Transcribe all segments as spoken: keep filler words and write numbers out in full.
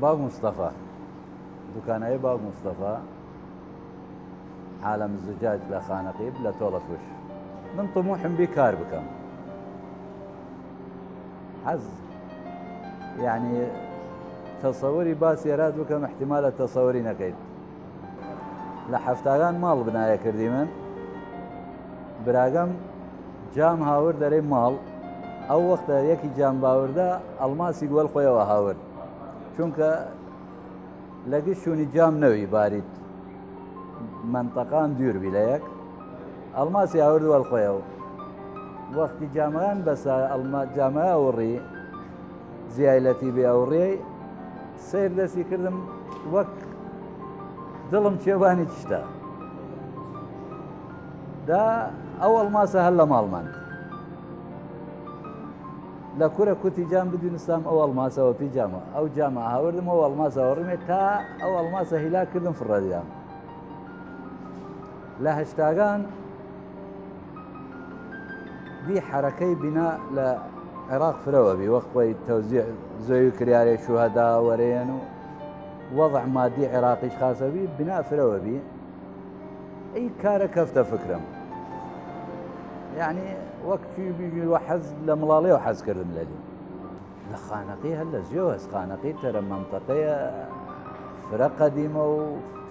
باوگ مستەفا، دوکانەیل باوگ مستەفا، عالەم زجاج لە خانەقیب لە تۆڵە فروش. من طموحم بی کار بکەم. حەز، یەعنی، تەسەوری باسی ئەراد بکەم، احتیمالە تەسەوری نەکەید. لە حەفتاگان ماڵ بنایە کردیمن. براگەم جام هاورد ئەرێ ماڵ. ئەو وەختە یەکی جام باوردە، ئەڵماسیگ وەل خوەیەوە هاورد. چونکە لە گشت شوونی جام نەوی بارید، مەنتەقان دویر بی لە یەک. ئەڵماسی هاورد وەل خوەیەو. وەختی جامەگان بەسا، ئەڵما-، جامەگە ئەوڕی، زیای لەتیبی ئەوڕی، سەیر دەسی کردم وەک دڵم چێبانی چشتە. دا ئەو ئەڵماسە هەر لە ماڵ مەند. لە کورە کوتی جام بدوینستام ئەو ئەڵماسە وەپی جامە. ئەو جامە هاوردم ئەو ئەڵماسە وەڕیمێ تا ئەو ئەڵماسە هیلاک کردم فڕەدیام. لە هەشتاگان دی حەرەکەی بینا لە عراق فرەوە بی، وەخت خوەی تەوزیع زۆی کریارێ شوهەدا وەرێن و وەضع مادی عراقیش خاسە بی، بینا فرەوە بی. ئی کارە کەفتە فکرم. یەعنی، وەک چوی بیژی وە حەز لە مڵاڵێ و حەز کردم لەلی. لە خانەقی هەر لە زیۆ هەس، خانەقی تەرە مەنتەقەیە فرە قەدیمە و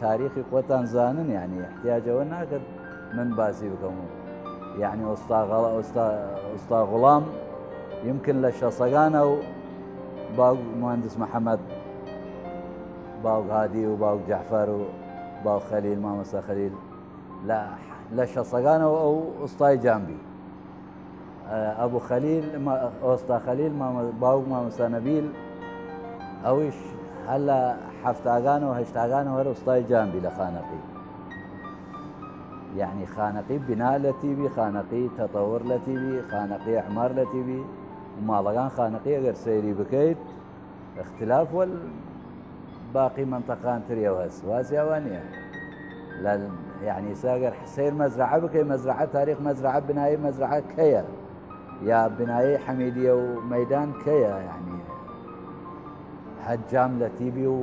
تاریخی خوەتان زانن، یەعنی، احتیاج ئەوە ناکەت من باسی بکەم و، یەعنی، ئوستا غەڵ-، ئوستا، ئوستا غوڵام یمکن لە شەسەگانە و باوگ موهەندس محەمەد، باوگ هادی و باوگ جەعفەر و باوگ خەلیل، مامۆستا خەلیل لە، لە شەسەگانەوە ئەو ئوستای جام بی. ئەبو خەلیل، ما-، ئۆستا خەلیل، مامە-، باوگ مامۆستا نەبیل، ئەویش هەر لە حەفتاگانەوە، هەشتاگانەوە هەر ئوستای جام بی لە خانەقی. یەعنی خانەقی بنا لەتی بی، خانەقی تەتەور لەتی بی، خانەقی عمار لەتی بی، و ماڵەگان خانەقی ئەگەر سەیری بکەید، اختلاف وەل باقی مەنتەقان تریەو هەس، وازیاوا نیە. لە، یەعنی، ئسا ئەگەر سەیر مەزرەعە بکەی، مەزرەعە، تاریخ مەزرەعە، بنایەی مەزرەعە کەیە، یا بنایەی حەمیدیە و مەیدان کەیە، یەعنی، هەر جام لەتی بی و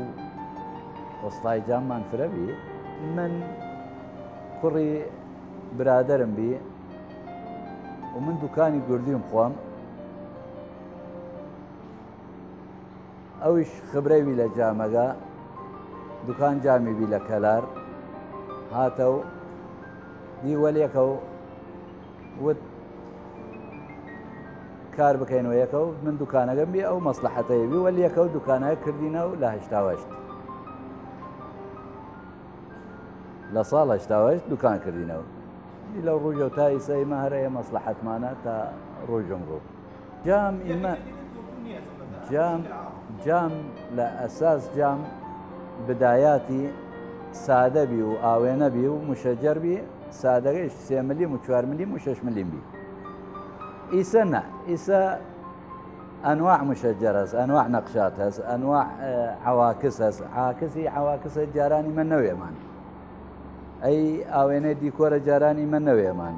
ئوستای جاممان فرە بی. من کوڕی برادەرم بی و من دوکانی گوردیم خوەم. ئەویش خبرەی بی لە جامەگە، دوکان جامی بی لە کەلار، هاتەو دی وەل یەکەو وت کار بکەین وە یەکەو، من دوکانەگەم بی، ئەو مەسلەحەتەی بی، وەل یەکەو دوکانەگە کردینەو لە هەشتا و هەشت. لە ساڵ هەشتا و هەشت دوکان کردینەو. دی لەو ڕوژەو تا ئیسە ئیمە هەر ئەیە مەسلەحەتمانە تا ڕوژم ڕوو. جام ئیمە، جام، جام لە ئەساس جام بدایاتی سادە بی و ئاوێنە بی و مشەجەر بی، سادەگەیش سێ ملیم و چوار ملیم و شەش ملیم بی. ئیسە نە، ئیسە ئەنواع مشەجەر هەس، ئەنواع نەقشات هەس، ئەنواع، ئە، عەواکس هەس. عاکسی عەواکسە جاران ئیمە نەوێمان. ئەی ئاوێنەی دیکۆرە جاران ئیمە نەوێمان.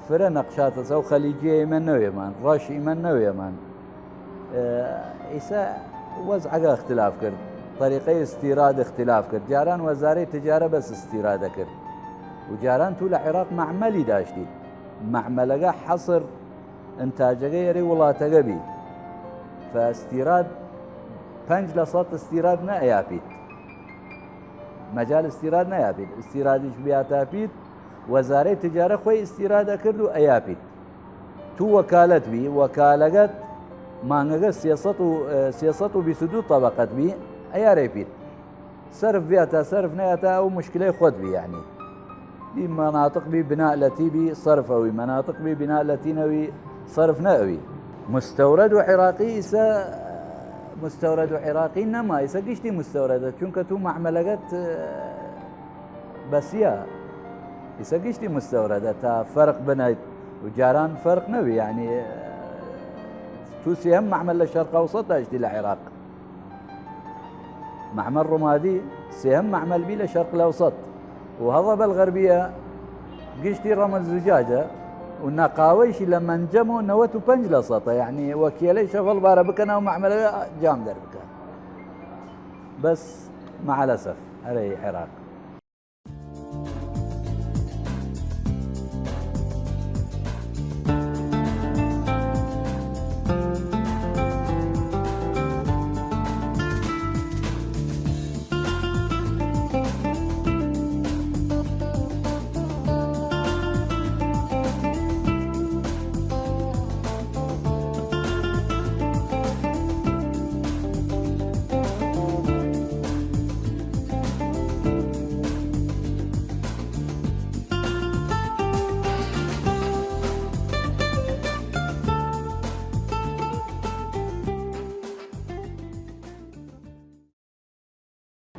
فرە نەقشات هەس، ئەو خەلیجیە ئیمە نەوێمان، ڕەش ئیمە نەوێمان. ئە، ئیسە وەزعەگە اختلاف کرد، طریقەی استیراد اختلاف کرد. جاران وەزارەی تجارە بەس استیرادە کرد. و جاران تو لە عراق معمەلی داشتید. معمەلەگە حەسر ئنتاجەگەی ئەرێ وڵاتەگە بی، فە ئستیراد پەنج لە سەد ئستیراد نەئەیاپید، مەجال ئستیراد نەیاپید. ئستیرادیش بیاتاپید، وەزارەی تجارە خوەی ئستیراد ئەکرد و ئەیاپید. تو وەکالەت بی، وەکالەگەت مانگەگە سێ سەد و، سێ سەد و بیست و دو طەبەقەت بی، ئەیارەیپید. سەرف بیاتا، سەرف نەیاتا، ئەو مشکلەی خوەت بی، یەعنی. دی مەناطق بی بنا لەتی بی سەرف ئەوی، مەناطق بی بنا لەتی نەوی سەرف نەئەوی. مستەورەد و عراقی ئیسە، مستەورەد و عراقی نەما، ئیسە گشتی مستەورەدە، چونکە تو معمەلەگەت، ئە، بەسیە. ئیسە گشتی مستەورەدە تا فەرق بنەیت و جاران فەرق نەوی، یەعنی، ئە، تو سێهەم معمەل لە شەرق ئەوسەت داشتی لە عراق. معمەل ڕومادی سێهەم معمەل بی لە شەرق لەوسەت، و هەڵەبەل غەربیە گشتی ڕەمەل زوجاجە، و نەقاوەیشی لە مەنجەم و نەوەت و پەنج لە سەتە، یەعنی وەکیەلەی شەفەڵ بارە بکەنا و معمەلە جام دەربکە. بەس مەعەلەسەف ئەرێ عراق.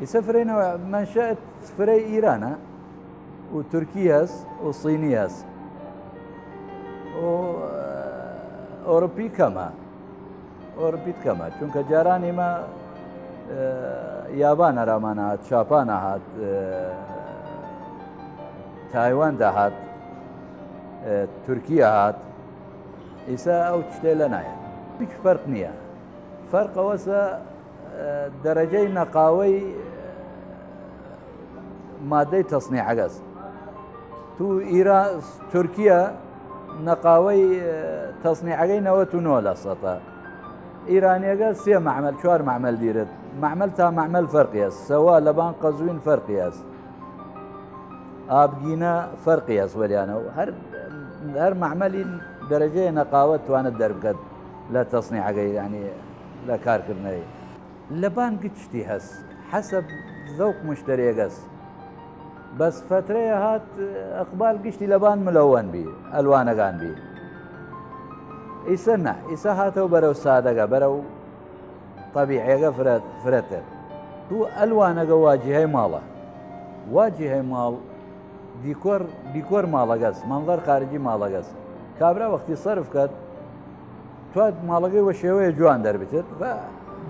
ئیسە فرەی نەوە مەنشەت فرەی ئیرانە و تورکی هەس و صینی هەس و ئۆروپی کەمە. ئۆروپیت کەمە، چونکە جاران ئیمە، ئە، یابان ئەرامان هات، شاپان هات، ئە، تایوان داهات، ئە، تورکیا هات، ئیسە ئەو چتێ لە نایە. هیچ فەرق نییە. فەرق ئەوەسە، ئە، دەرەجەی نەقاوەی مادەی تەسنیعەگەس. تو ئیرا-، تورکیا نەقاوەی، ئە، تەسنیعەگەی نەوەت و نۆ لە سەتە. ئیرانیەگە سێ مەعمەل، چوار مەعمەل دیرت. مەعمەل تا مەعمەل فەرقی هەس. سەوا لەبان قەزوین فەرقی هەس. ئابگینە فەرقی هەس وەلیانەو. هەر، هەر مەعمەلی دەرەجەی نەقاوەت توانت دەربکەت لە تەسنیعەگەی، یعنی لە کارکردنەی. لەبان گچ شتی هەس، حەسەب زەوق مشتەریەگەس. بەس فەترەیە هات ئقبال گشتی لەبان ملەوەن بی، ئەلوانەگان بی. ئیسە نە، ئیسە هاتەو بەرەو سادەگە، بەرەو تەبیعیەگە فرە-، فرەتر. تو ئەلوانەگە واجیهەی ماڵە. واجیهەی ماڵ دیکۆر، دیکۆر ماڵەگەس، مەنزەر خارجی ماڵەگەس. کابرا وەختی سەرف کەد، تواد ماڵەگەی وە شێوەیە جوان دەربچێت، و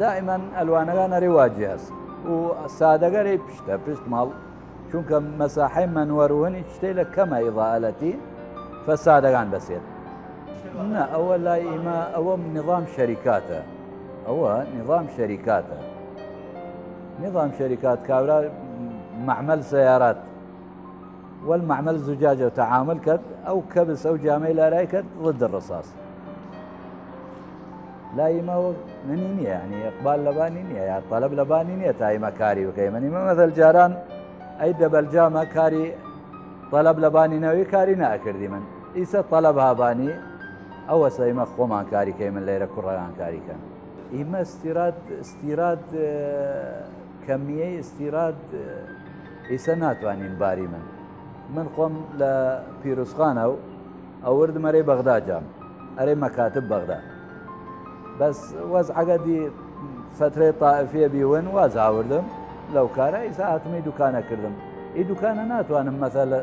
دائیمەن ئەلوانەگان ئەرێ واجی هەس. و سادەگە ئەرێ پشتە، پشت ماڵ، چونکە مەساحەی مەنوەر و هەنی چتەیلە کەمە ئیضاءەتی، فە سادەگان بەسێت. نە، ئەوە لای ئیمە، ئەوە نظام شەریکاتە. ئەوە نظام شەریکاتە. نظام شەریکات کابرا مەعمەل سەیارات وەل مەعمەل زوجاجە تەعامل کەد، ئەو کەبس ئەو جامەی لارای کەد ضد الرصاص. لا ئیمە وەک ننی نییە، یعنی ئقبال لەبانی نییە، یا طلب لەبانی نییە تا ئیمە کاری بکەیمن. ئیمە مەثەل جاران ئەی دەبەل جامە کاری طلب لەبانی نەوی کاری نەکردیمن. ئیسە طلب هابانی ئەوەسە ئیمە خوەمان کاری کەیمن لەیرە کوڕەگان کاری کەن. ئیمە استیراد، استیراد، ئە، کەمیەی استیراد، ئە، ئیسە ناتوانین باریمن. من خوەم لە پیروزخانەو ئەوردم ئەرێ بەغدا جام، ئەرێ مەکاتب بەغدا. بەس وەزعەگە دی فەترەی تائفیە بیون واز ئاوردم لەو کارە، ئیسە هاتمی دوکانە کردم. ئی دوکانە ناتوانم مەسەلە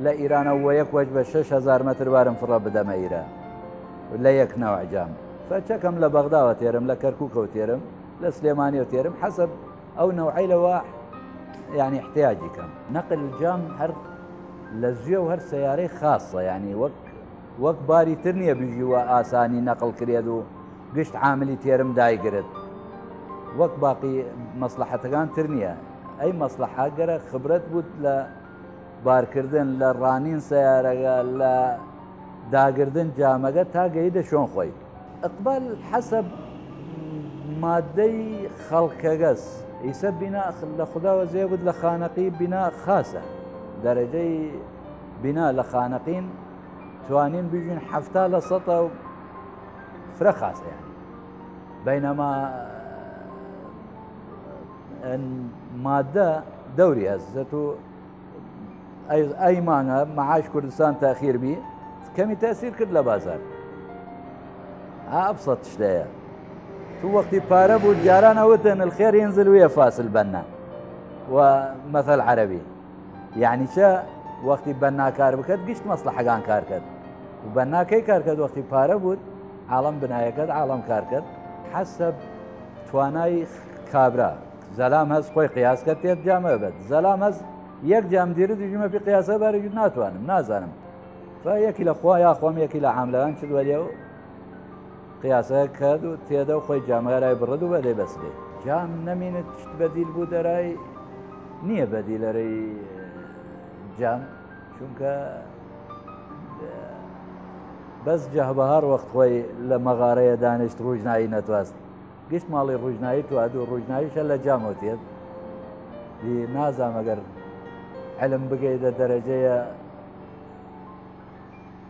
لە ئیرانە وە یەک وەج بە شەش هەزار مەتر بارم فڕە بدەمە ئیرە لە یەک نەوع جام. فە چەکەم لە بەغداوە تێرم، لە کەرکوکەوە تێرم، لە سلێمانیەوە تێرم، حەسەب ئەو نەوعەی لەوە، یعنی، احتیاجی کەم. نەقل جام هەر لە زوێ و هەر سەیارەی خاصە، یعنی، وەک، وەک باری تر نییە بژی وە ئاسانی نەقل کرێد و گشت عاملی تێرم دایگرت. وەک باقی مەسلەحەتەگان تر نییە. ئەی مەسلەحە گەرە خبرەت بوود لە بارکردن، لە ڕانین سەیارەگە، لە داگردن جامەگە تا گەیدە شۆن خوەی. ئقبال حەسەب مادەی خەڵکەگەس. ئیسە بینا لە خودا وەزێ بود لە خانەقی بینا خاسە. دەرەجەی بینا لە خانەقین توانین بژین حەفتا لە سەتە و فرە خاسە یعنی. بەینەما ئەن مادە دەوری هەس. زەتو ئەی، ئەی مانگە معاش کوردستان تاخیر بی، کەمی تەسیر کرد لە بازار. ها ئەبسەت شتەیە. تو وەختی پارە بود، جاران ئەوتن الخێر ينزل ويا فاس البنا. و مەثەل عەرەبی. یعنی چە وەختی بەنا کار بکەد، گشت مەسلەحەگان کار کەد. و بەنا کەی کار کەد؟ وەختی پارە بود، عاڵەم بنایە کەد، عاڵەم کار کەد. حەسەب توانای کابرا. زەلام هەس خوەی قیاس کەد تێد جامە بەد. زەلام هەس یەک جام دیرد، جمە پی قیاسە بارە جود ناتوانم، نازانم. فا یەکی لە خوا یا خوەم یەکی لە عاملەگان چد وەلیەو قیاسە کەد و تێدە و خوەی جامەگە رای بڕد و بەدەی بەسدەی. جام نەمینت چت بەدیل بوود ئەرای، نییە بەدیل ئەرای جام، چونکە بەس جەهبەهار وەخت خوەی لە مەغارەیە دانشت رووژنایی نەتواست. گشت ماڵی رووژنایی توادو رووژناییشە لە جامەو تێد. دی نازام ئەگەر علم بگەیدە دەرەجەیە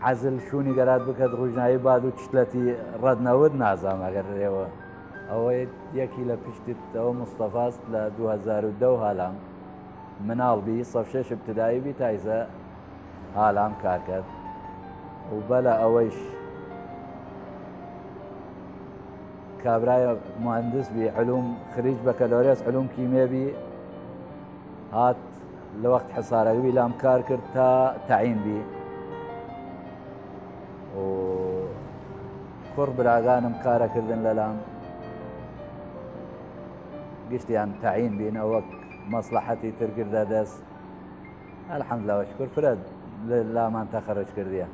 عەزل شوونی گەراد بکەد رووژنایی باد و چتلەتی رەد نەود نازام ئەگەر رێوە ئەوەی یەکی لە پشتت ئەوە مستەفاست لە دوو هەزار و دە و هالام مناڵ بی سەف شەش ابتدایی بی تایزە هالام کار کرد و بەلە ئەوەیش کابرای مهندس بی علوم خریج بەکەلۆریەس علوم کیمیە بی هات لە وەخت حەسارەگە بی لام کار کرد تا تەعین بی و کوڕ براگانم کارە کردن لەلام گشتیان تەعین بین ئەوەک مەسڵەحەتی تر گردە دەس. الحمدلله و شکر فرە لامان تەخەرج کردیە.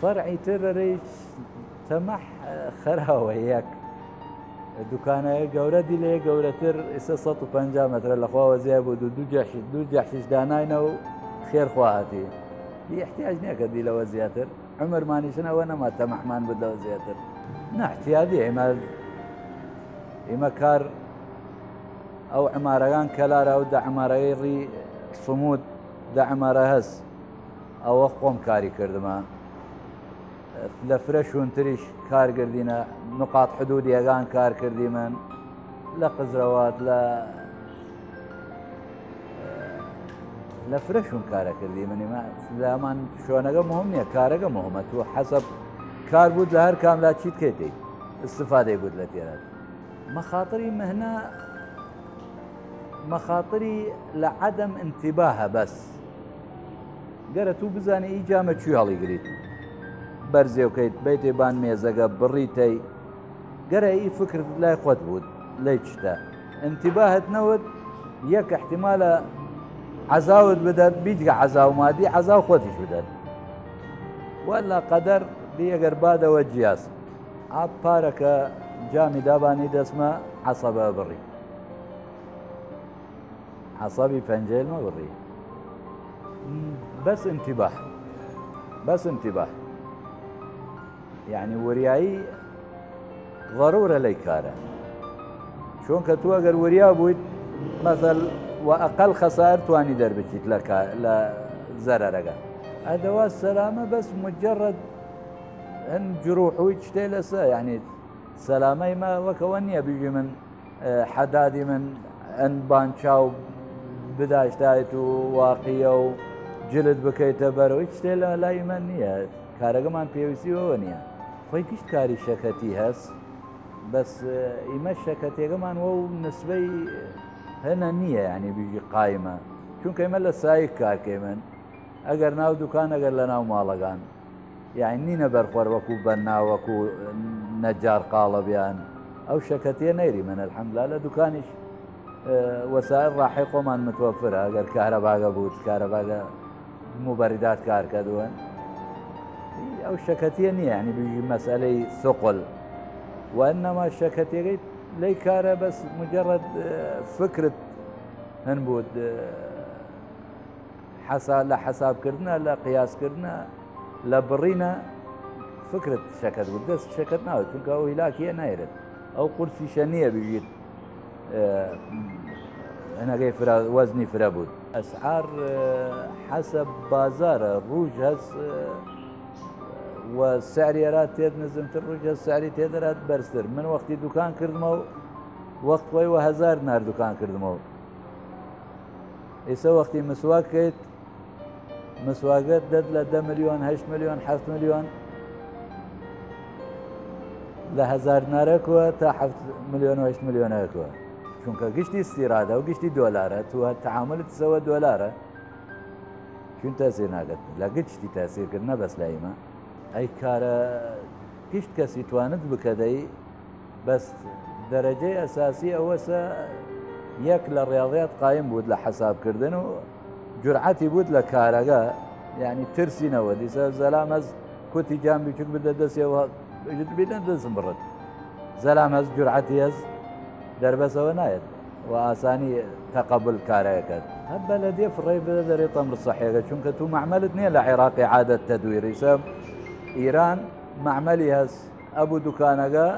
فەرعی تر ئەرەی تەمەح خەراوە یەک دوکانەگە گەورە دی لەیە گەورەتر ئیسە سەد و پەنجا مەترە لەخوا وەزیای بوود و دوو جەحش دوو جەحشیش داناینە و خێر خوا هەتی. دی احتیاج نیە کە دی لەوە زیاتر عمرمانیشن ئەوە نەما تەمەحمان بوود لەوە زیاتر. نە احتیادی ئیمە ئیمە کار ئەو عمارەگان کەلارە و دە عمارەگەی ڕی سمود دە عمارە هەس ئەوە خۆم کاری کردمە. لە فرە شوونتریش کار کردینە نقاط حدودیەگان کار کردیمن لە قزرەوات لە لە فرە شوون کارە کردیمن ئیمە لامان شوێنەگە مهم نیە کارەگە مهمە تو حەسەب کار بوود لە هەر کام لا چیت کەیتەی استفادەی بوود لە تێرە. مەخاتری مهنە مەخاتری لە عەدەم ئنتیباهە بەس گەرە تو بزانی ئی جامە چوی هەڵیگریت بەرزێوکەیت بەیتێ بان مێزەگە بڕیتەی گەرە ئی فکرت لای خوەت بوود لەی چتە ئنتیباهت نەود یەک احتیمالە عەزاوت بدەت بیجگە عەزاو مادی عەزاو خوەتیش بدەت وەلا قەدەر دی ئەگەر بادەوە جیاس. ئاپ پارە کە جامی دابانی دەسمە عەسەبە بڕی عەسەبی پەنجەیل مەبڕی. بەس انتباه بەس انتباه یەعنی وریایی ضرورە لەی کارە چۆنکە تو ئەگەر وریا بویت مەسەل وە ئەقەل خەسار توانی دەربچیت لە زەرەرەگە. ئەدەوات سەلامە بەس مجەڕەد هن جروح و چتێ لەسە یەعنی سەلامەی مە وەکەوە نیە بیژی من حەدادی من ئەن بان چاو بداشتایت و واقیە و جلد بکەیتە بەرەو هیچ شتێ لە لای من نییە کارەگەمان پێویستی وەوە نییە. خۆی گشت کاری شەکەتی هەس بەس ئیمە شەکەتێگەمان وەو نسبەی هەنە نییە یەعنی بیژی قایمە چونکە ئیمە لە سایگ کار کەیمن ئەگەر ناو دوکان ئەگەر لە ناو ماڵەگان یەعنی نینە بەرخوەر وەکوو بەننا وەکوو نەجار قاڵبیان ئەو شەکەتیە نەیریمن الحمدللە لە دوکانیش وەسائل ڕاحەی خۆمان متوەفرە ئەگەر کارەباگە بوود کارەباگە موبەریدات کار کەدووە ئەو شەکەتیە نییە یەعنی بژی مەسەلەی ثقل وەنەما شەکەتیەگەی لەی کارە بەس مجەڕەد فکرت هەن بوود حەسا لە حەساب کردنە لە قیاس کردنە لە بڕینە فکرت شەکەت بوو دەست شەکەت ناوە چونکە ئەو هیلاکیە نایرێت ئەو قورسیشە نییە بژیت هەنەگەی فرە، وەزنی فرە بوود. ئەسعار، ئە، حەسەب بازارە، رووژ هەس، ئە، وە سعری ئەرا تێد نزمتر، رووژ هەس سعری تێد ئەرات بەرزتر. من وەختی دوکان کردمەو، وەخت خوەی وە هەزار دنار دوکان کردمەو. ئیسە وەختی مسواک کەیت، مسواگەت دەت لە دە ملیۆن، هەشت ملیۆن، هەفت ملیۆن، لە هەزار دنارەکوە تا هەفت ملیۆن و هەشت ملیۆنەکوە. چونکە گشتی استیرادە و گشتی دۆلارە، تو هە تەعاملت سەوە دۆلارە. چون تەسیر ناکەت، لە گشتی تەسیر کرد، نە بەس لە ئیمە. ئەی کارە گشت کەسی توانت بکەدەی، بەس دەرەجەی ئەساسی ئەوەسە یەک لە ڕیاضیات قایم بوود لە حەساب کردن و جورعەتی بوود لە کارەگە، یعنی ترسی نەوە. دیسە زەلام هەز کوتی جام بیچوک بدە دەسێ و بجد بیدە دەسم بڕت. زەلام هەز جورعەتی هەز دەربەسەوە نایەت و ئاسانی تەقەبل کارەکەت. هەر بەلەدیە فڕەی بدە دەرێ تەمر سەحێگە، چونکە تو مەعمەلت نییە لە عێراقی عادەت تەدویری سە ئیران مەعمەلی هەس ئەبوو دوکانەگە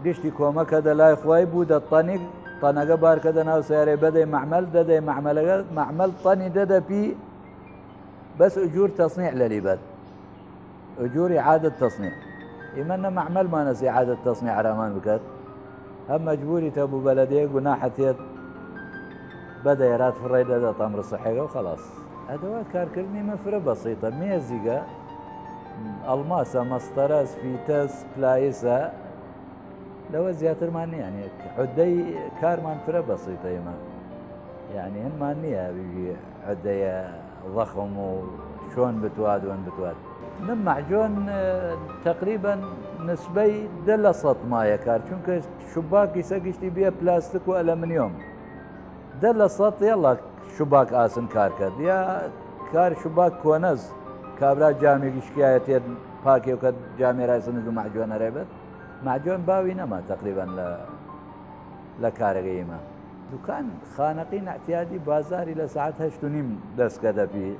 گشتی کۆمەکە دە لای خوەی بوو دە تەنیگ، تەنەگە بار کەدە ناو سیارەی بەدەی مەعمەل، دەدەی مەعمەلەگە، مەعمەل تەنی دەدە پی، بەس ئجور تەسنیع لەلی بەد، ئجور ئعادەت تەسنیع. ئیمە نە مەعمەلمانەس ئعادەت تەسنیع ئەرامان بکەد، هەم مەجبوری تە بوو بەلەدیە گوناحە تێد بەدەی ئەرات فڕەی دەدە تەمر سەحێگە و خەڵاس. ئەدەوات کارکردنی مە فرە بەسیتە، مێزیگە، ئەڵماسە، مەستەرەس، فیتەس، پلایسە، لەوە زیاترمان نییە. یعنی عودەی کارمان فرە بەسیتە ئێمە. یعنی هەنمان نییە بی عودەیە ضخم و شۆن بتواد وەن بتواد. نە مەعجۆن، ئە، تەقریبەن نسبەی دە لە سەد مایە کار، چونکە شوباکیسە گشتی بیە پلاستیک و ئەلەمنیۆم. دە لە سەد یەڵا شوباک ئاسن کار کەد. یا کار شوباک کۆنەز، کابرا جامیگ شکایەتێت پاکێ کەد، جامێرای سنز و مەعجۆنەرەی بەد. مەعجۆن باوی نەما تەقریبەن لە، لە کارەگەی ئیمە. دوکان خانەقین ئەعتیادی بازاری لە ساعەت هەشت و نیم دەس کەدە پی.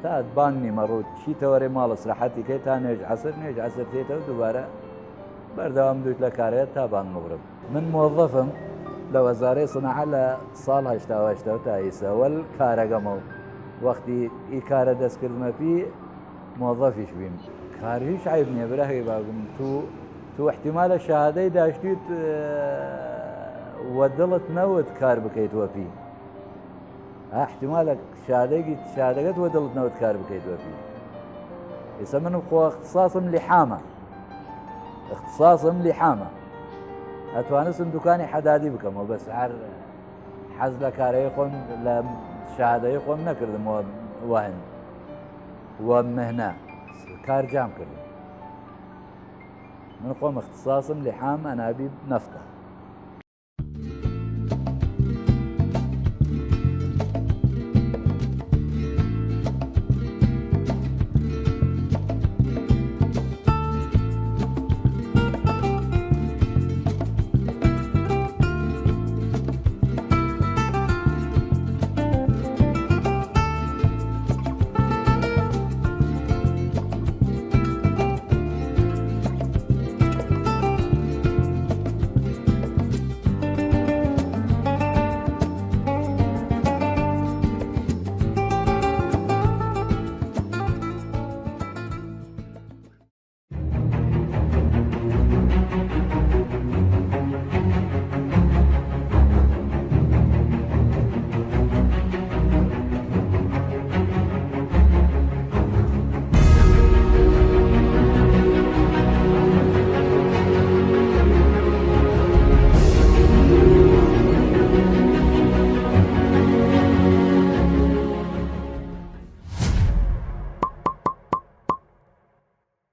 تا بانگ نیمە ڕوو چیتەوەرێ ماڵ ئیسراحەتی کەی تا نوێژ عەسر، نوێژ عەسر تێتەوە دووبارە بەردەوام دووت لە کارەگە تا بانگ مغرب. من موظفم لە وەزارەی صناعە لە ساڵ هەشتا و هەشت تا ئیسە وەل کارەگەمەو. وەختی ئی کارە دەس کردمە پی موظفیش بیم. کار هیچ عیب نیە برا هەی باگم. تو، تو احتمالە شەهادەی داشتیت، ئە، وە دڵت نەوت کار بکەیت وەپی. ئە، احتمالە شادەگی، شادەگەت وە دڵت نەوت کار بکەیت وەپی. ئیسە من خۆ اختصاصم لحامە. اختصاصم لحامە. ئەتوانستم دوکانی حەدادی بکەمەوە، بەس هەر حەز لە کارەی خۆم، لە شادەی خۆم نەکردم وە، وەهن، وە مهنە. کار جام کردم. من خۆم اختصاصم لحام ئەنابیب نەفتە.